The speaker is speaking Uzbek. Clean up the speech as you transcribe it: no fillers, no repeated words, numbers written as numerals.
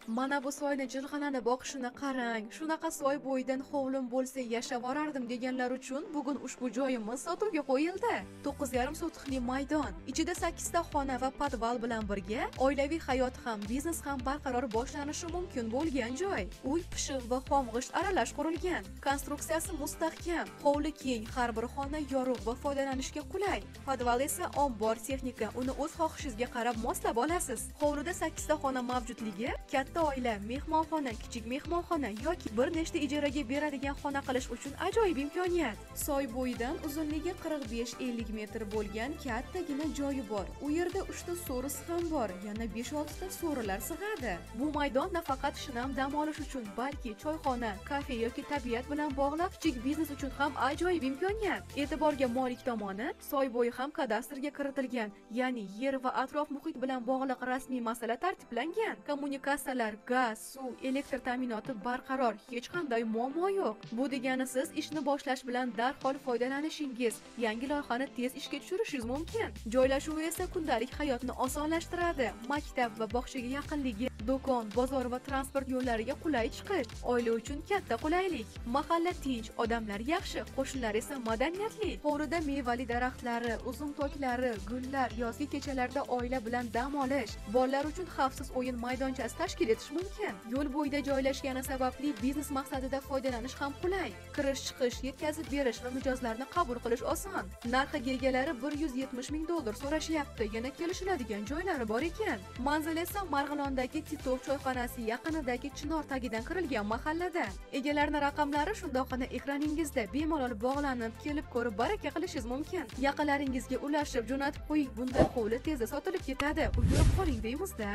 Mana bu soyni jilg'alanib oqishini qarang. Shunaqa soy bo'yidan hovlim bo'lsa yashavorardim deganlar uchun bugun ushbu joyimiz sotuvga qo'yildi. 9,5 sotixli maydon, ichida 8 ta xona va podval bilan birga oilaviy hayot ham, biznes ham barqaror boshlanishi mumkin bo'lgan joy. Uy pishiq va xomg'isht aralash qurilgan. Konstruksiyasi mustahkam, hovli keng, har bir xona yorug' va foydalanishga qulay. Podval esa ombor texnika, uni o'z xohishingizga qarab moslab olasiz. Hovlida 8 ta xona mavjudligi katta oila, mehmonxona, kichik mehmonxona yoki bir nechta ijaraga beradigan xona qilish uchun ajoyib imkoniyat. Soy bo'yidan uzunligi 45-50 metr bo'lgan kattagina joyi bor. U yerda 3 ta so'risi ham bor, yana 5-6 ta so'rilar sig'adi. Bu maydon nafaqat shinam dam olish uchun, balki choyxona, kafe yoki tabiat bilan bog'liq kichik biznes uchun ham ajoyib imkoniyat. E'tiborga molik tomoni, soy bo'yi ham kadastrga kiritilgan, ya'ni yer va atrof muhit bilan bog'liq rasmiy masala tartiblangan. Kommunikatsiyalar, gaz, suv, elektr ta'minoti barqaror, hech qanday muammo yo'q. Bu degani siz ishni boshlash bilan darhol foydalanishingiz, yangi loyihani tez ishga tushirishingiz mumkin. Joylashuvi esa kundalik hayotni osonlashtiradi. Maktab va bog'chaga yaqinligi, do'kon, bozor va transport yo'llariga qulay chiqish, oila uchun katta qulaylik. Mahalla tinch, odamlar yaxshi, qo'shnilar esa madaniyatli. Hovlida mevali daraxtlari, uzum toklari, gullar, yozgi kechalarda oila bilan dam olish, bolalar uchun xavfsiz o'yin maydonchasi tashkil etish mumkin. Yo'l bo'yida joylashgani sababli biznes maqsadida foydalanish ham qulay. Kirish, chiqish, yetkazib berish va mijozlarni qabul qilish oson. Narxiga egalari $170 ming so'rashyapti. Yana kelishiladigan joylari bor ekan. Manzil esa Marg'ilondagi Titov choyxonasi yaqinidagi chinor tagidan kirilgan mahallada. Egalarning raqamlari shundoqqina ekraningizda, bemalol bog'lanib, kelib ko'rib baraka qilishingiz mumkin. Yaqinlaringizga ulashib jo'natib qo'ying, bunday hovli tezda sotilib ketadi. Ulgurib qoling deymiz-da.